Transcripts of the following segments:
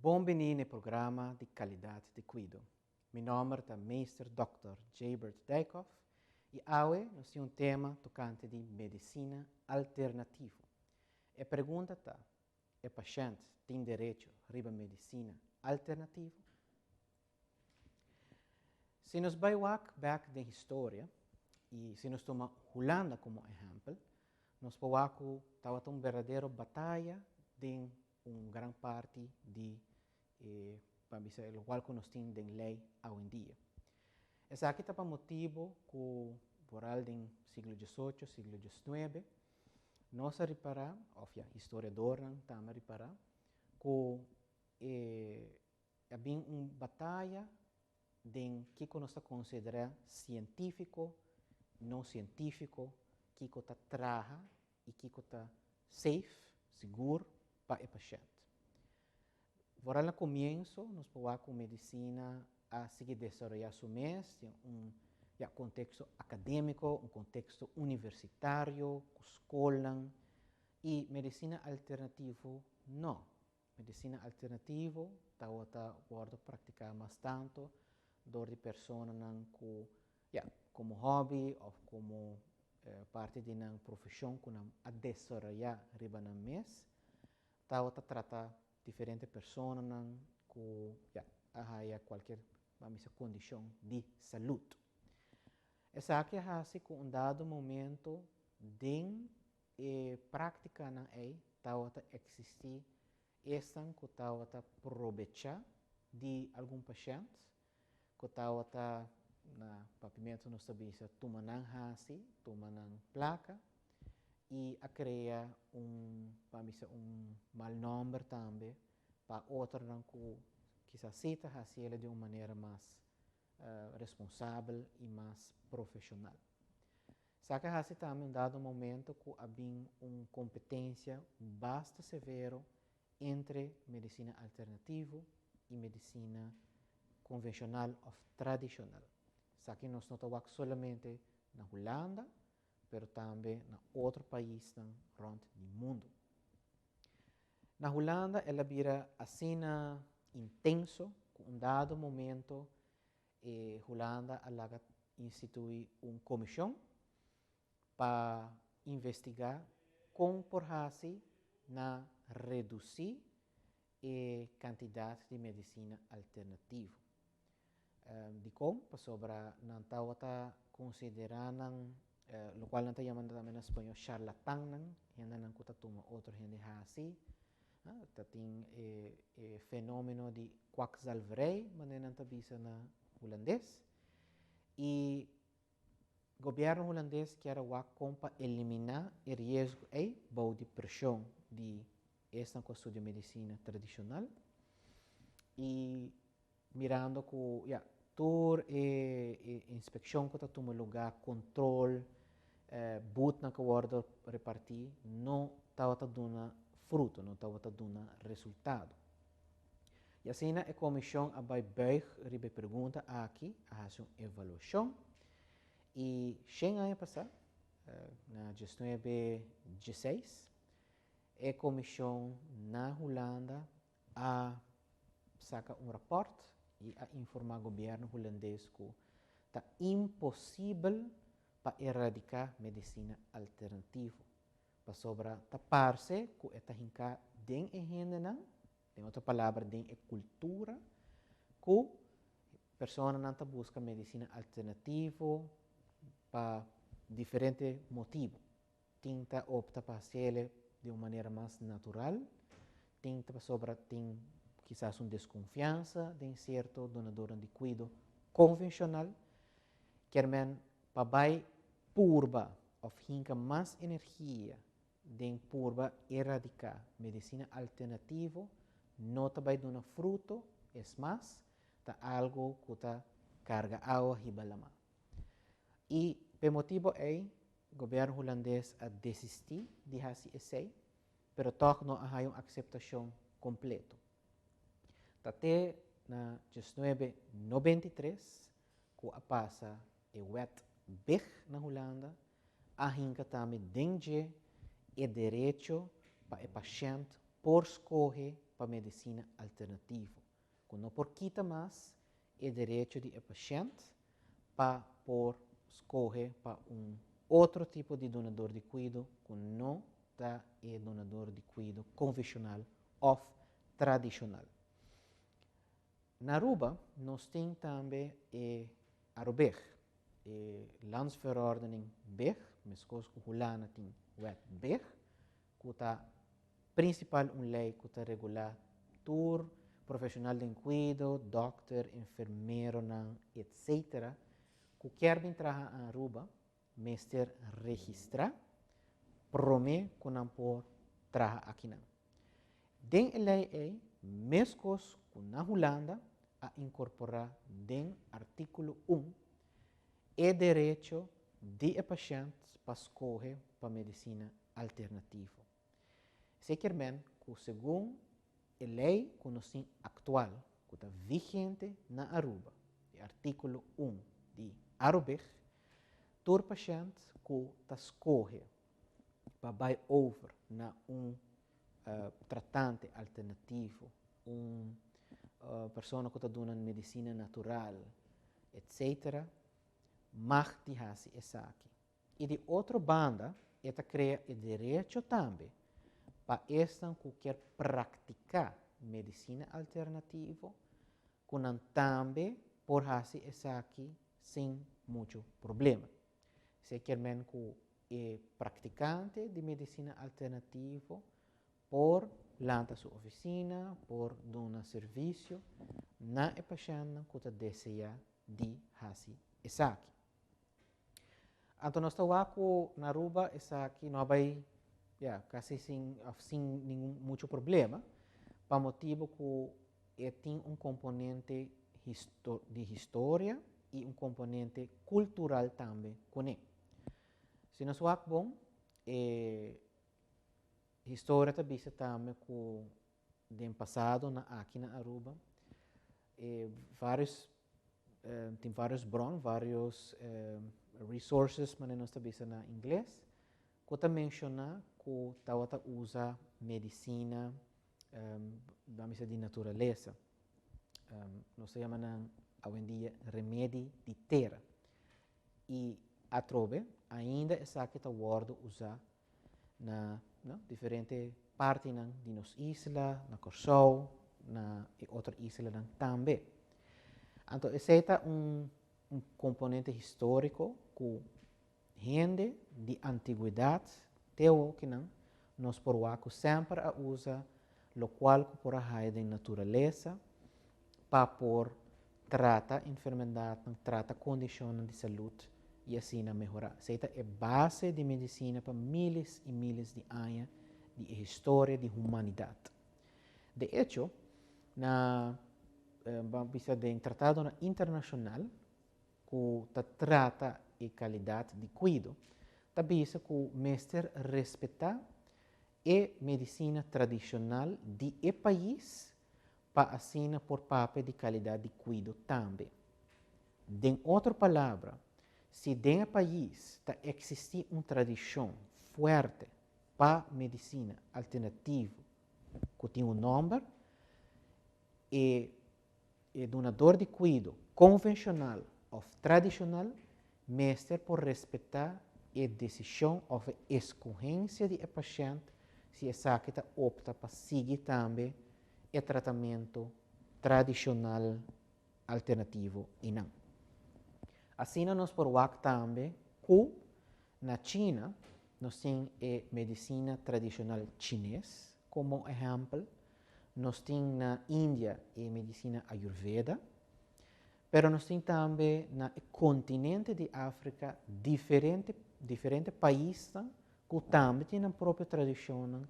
Bon bini na programa di Calidad di Cuido. Mi nomber ta Meester Dr. Jabert Dijkhoff y awe nos tin un tema tocante di medicina alternativo. E pregunta ta: e pashent tin derecho riba medicina alternativo? Si nos bay wak back den historia y si nos tuma Hulanda como ehempel, nos por wak cu tabata un berdadero bataya den un gran parti di pa bisa locual cu nos tin den ley awendia. Esaki ta pa motibo cu vooral den siglo 18, siglo 19, nos a ripara, of ja, historiadornan tambe a ripara, cu a bin un bataya den kico nos ta considera cientifico, no cientifico, kico ta traha y kico ta safe, sigur pa e pashent. Vooral na comienso, nos por wak cu medicina a sigui desaroya su mes den un, ja, contexto academico, un contexto universitario, cu scolnan, y medicina alternativo no. Medicina alternativo tabata wordo practica mas tanto door di personanan cu, ja, como hobby of como parti di nan profesion cu nan a desaroya riba nan mes, tabata trata diferente personanan cu, ja, a haya cualkier, ban bisa, condicion di salud. Esaki a haci cu un dado momento den e practicanan ey tabata existi esnan cu tabata probecha di algun pashent, cu tabata, na Papiamento nos ta bisa, tuma nan haci, tuma nan placa, y a crea un, ban bisa, un mal nomber tambe pa otronan cu kisas si ta haciele di un manera mas responsabel y mas profesional. Esaki a haci tambe un dado momento cu a bin un competencia basta severo entre medicina alternativo y medicina convencional of tradicional. Esaki nos no ta wak solamente na Hulanda, pero tambe na otro paisnan rond di mundo. Na Hulanda el a bira asina intenso cu un dado momento Hulanda a laga institui un comision pa investiga con por haci na reduci e cantidad di medicina alternativo. Dicon? Pasobra nan tawata considera nan, locual nan ta yama tambe na spañol charlatannan, hendenan cu ta tuma otro hende haci, ta tin e fenomeno di kwakzalverij, manera nan ta bisa na hulandes. Y gobierno hulandes kier a wak con pa elimina e riesgo ey bou di presion di esnan cu a studia medicina tradicional. Y mirando cu, ja, tur e inspeccion cu ta tuma luga, control, boetnan cu wordo reparti, no tawata duna fruto, no tawata duna resultado. Y asina e comision a bay buig riba e pregunta aki, a haci un evaluacion. Y 100 aña pasa, na 1916, e comision na Hulanda a saca un rapport y a informa gobierno hulandes cu ta imposibel pa eradica medicina alternativo. Pasobra ta parce cu e ta hinca den e hendenan, den otro palabra den e cultura, cu personanan ta busca medicina alternativo pa diferente motibo. Tin ta opta pa haciele di un manera mas natural, tin ta pasobra tin kisas un desconfiansa den cierto dunadornan di cuido convencional, kier men pa bay purba of hinca mas energia den purba eradica medicina alternativo no ta bay duna fruto, es mas, ta algo cu ta carga awa hiba lama. Y p'e motibo ey, gobierno hulandes a desisti di haci esey, pero toch no a haya un aceptacion completo. Ta te na 1993 cu a pasa e wet BIG na Hulanda, a hinca tambe den dje e derecho pa e pashent por scoge. pa medisina alternativo, ku no por kita mas e derecho di e pashènt pa por skohe pa un otro tipo di dunador di kuido ku no ta e dunador di kuido konvenshonal òf tradishonal. Na Aruba nos tin tambe e Arubig, e Landsverordening big, meskos ku Hulanda tin Wet big, ku ta prinsipal un lei ku ta regulá tur profeshonal den kuido, dòkter, enfermeronan, etcetera, ku kier bin traha na Aruba mester registrá promé ku nan por traha akinan. Den e lei ei, meskos ku na Hulanda, a inkorporá den artíkulo un e derecho di e pashènt pa skohe pa medisina alternativo. Esei kier men ku segun e lei ku nos tin aktual ku ta vigente na Aruba, e artíkulo un di Arubig, tur pashènt ku ta skohe pa bai over na un tratante alternativo, un persona ku ta duna medisina natural, etcetera, mag di hasi esaki. I di otro banda e ta krea e derecho tambe pa esnan ku kier praktiká medisina alternativo ku nan tambe por hasi esaki sin muchu problema. Esei kier men ku e praktikante di medisina alternativo por lanta su ofisina, por duna servisio na e pashèntnan ku ta deseá di hasi esaki. Anto nos ta wak ku na Aruba esaki no a bai ya kasi sin òf sin ningun muchu problema pa motibu ku e tin un komponente di historia i un komponente kultural tambe kuné. Si nos wak bon e historia ta bisa tambe ku den pasado na aki na Aruba e varios tin varios bron, varios resources manera nos ta bisa na ingles ku ta menshoná ku tabata usa medisina ban bisa di naturalesa. Nos ta yama nan awendia remedi di tera. I atrobe ainda esaki ta wòrdu usá na diferente partinan di nos isla, na Kòrsou, na e otro islanan tambe. Anto esei ta un komponente históriko ku hende di antigwedat te awokinan nos por wak ku semper a usa lokual ku por a haya den naturalesa pa por trata enfermedatnan, trata kondishonnan di salud i asina mehorá. Esei ta e base di medisina pa miles i miles di aña di e historia di humanidat. De echo, na ban bisa den tratadonan internashonal ku ta trata e kalidat di kuido, ta bisa ku mester respetá e medisina tradishonal di e pais pa asina por papia di kalidat di kuido tambe. Den otro palabra, si den e pais ta eksistí un tradishon fuerte pa medisina alternativo ku tin un nòmber, e e dunador di kuido konvenshonal òf tradishonal mester por respetá e desishon òf e eskohensia di e pashènt si esaki ta opta pa sigui tambe e tratamentu tradishonal alternativo einan. Asina nos por wak tambe ku na China nos tin e medisina tradishonal chines komo ehèmpel, nos tin na India e medisina Ayurveda, pero nos tin tambe na e kontinente di Afrika diferente diferente paisnan ku tambe tin nan propio tradishonnan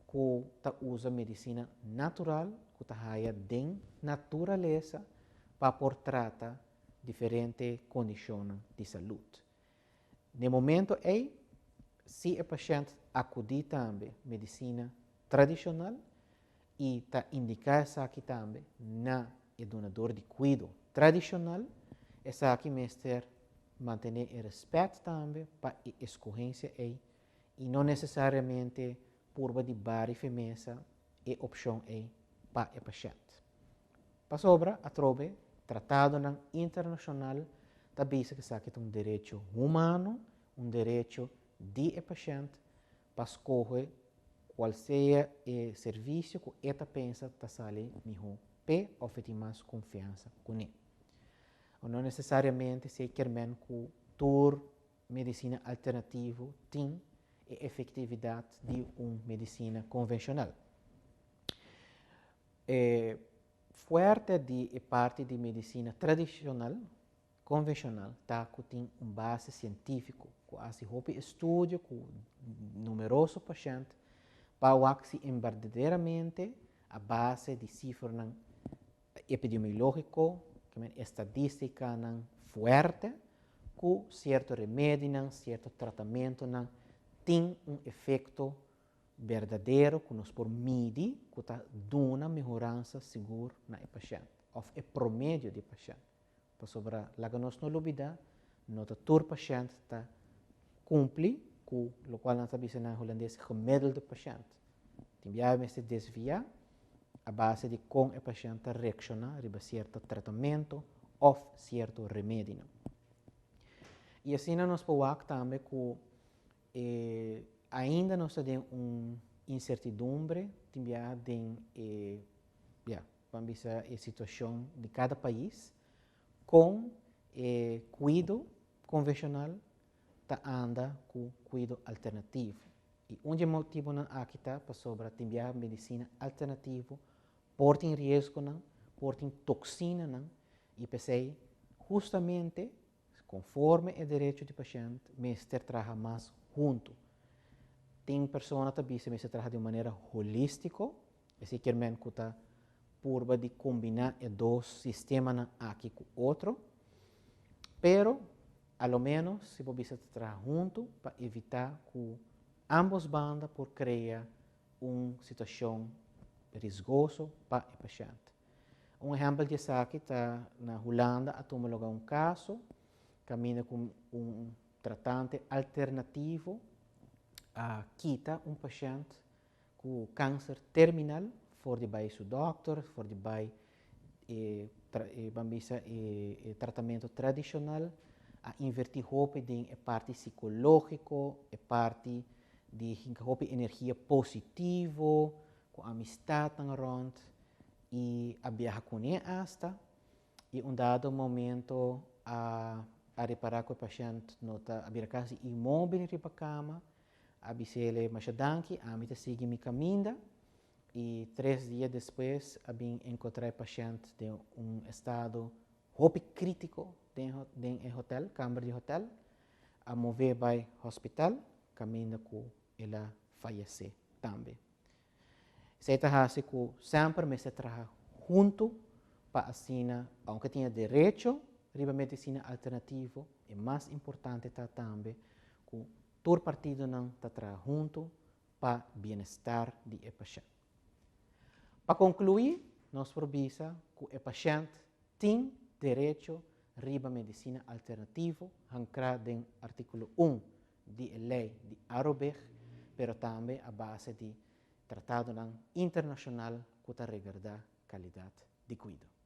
ku ta usa medisina natural ku ta haya den naturalesa pa por trata diferente kondishonnan di salud. N'e momento ei, si e pashènt akudí tambe medisina tradishonal i ta indiká esaki tambe na e dunador di kuido tradishonal, esaki mester mantené e rèspèt tambe pa e eskohensia ei i no nesesariamente purba di bari fe mesa e opshon ei. pa e pashènt. Pasobra, atrobe, tratadonan internashonal ta bisa ku esaki ta un derecho humano, un derecho di e pashènt pa skohe kual sea e servisio ku e ta pensa ta sali mihó p'e òf e tin mas konfiansa kuné. No nesesariamente si e kier men ku tur medisina alternativo tin e efektividat di un medisina konvenshonal. E fuerte di e parti di medisina tradishonal, konvenshonal, ta ku tin un base sientífiko, ku hasi hopi estudio ku numeroso pashènt pa wak si en berdaderamente a base di sifranan epidemiológiko, ke men estadístikanan fuerte, ku sierto remedinan, sierto tratamentonan tin un efekto berdadero ku nos por midi ku ta duna mehoransa sigur na e pashènt òf e promedio di pashènt. Pasobra laga nos no lubidá, no ta tur pashènt ta kumpli ku lokual nan ta bisa na hulandes gemiddelde pashènt. Tin biaha mester desviá a base di kon e pashènt ta reakshoná riba sierto tratamentu òf sierto remedinan. I asina nos por wak tambe ku E ainda nos ta den un incertidumbre tin biaha den e, ya, ban bisa e situacion di cada pais, con e cuido convencional ta anda cu cuido alternativo. Y un di e motibonan aki ta pasobra tin biaha medicina alternativo por tin riesgonan, por tin toxinanan y p'esey justamente Konforme e derecho di pashènt mester traha mas huntu. Tin persona ta bisa mester traha di un manera holístiko, esei kier men ku ta purba di kombiná e dos sistemanan aki ku otro, pero a lo ménos si bo bisa ta traha huntu pa evitá ku ámbos banda por krea un situashon risgoso pa e pashènt. Un ehèmpel di esaki ta na Hulanda a tuma lugá un kaso kaminda ku un tratante alternativo a kita un pashènt ku kanser terminal for di bai su dòkter, for di bai e ban bisa e tratamentu tradishonal, a invertí hopi den e parti sikológiko, e parti di hinka hopi energia positivo ku amistatnan rònt i a biaha kuné asta i un dado momento a a repará ku e pashènt no ta a bira kasi inmóbil riba kama, a bis'é masha danki ami ta sigui mi kaminda i tres dia despues a bin enkontrá e pashènt den un estado hopi krítiko den den e hotèl, kamber di hotèl, a mov'é bai hospital kaminda ku el a fayesé tambe. Esei ta hasi ku semper mester traha huntu pa asina, ounke tin e derecho riba medisina alternativo, e mas importante ta tambe ku tur partidonan ta traha huntu pa bienestar di e pashènt. Pa konkluí, nos por bisa ku e pashènt tin derecho riba medisina alternativo hankrá den artíkulo un di e lei di Arobeg, pero tambe a base di tratadonan internashonal ku ta regardá kalidat di kuido.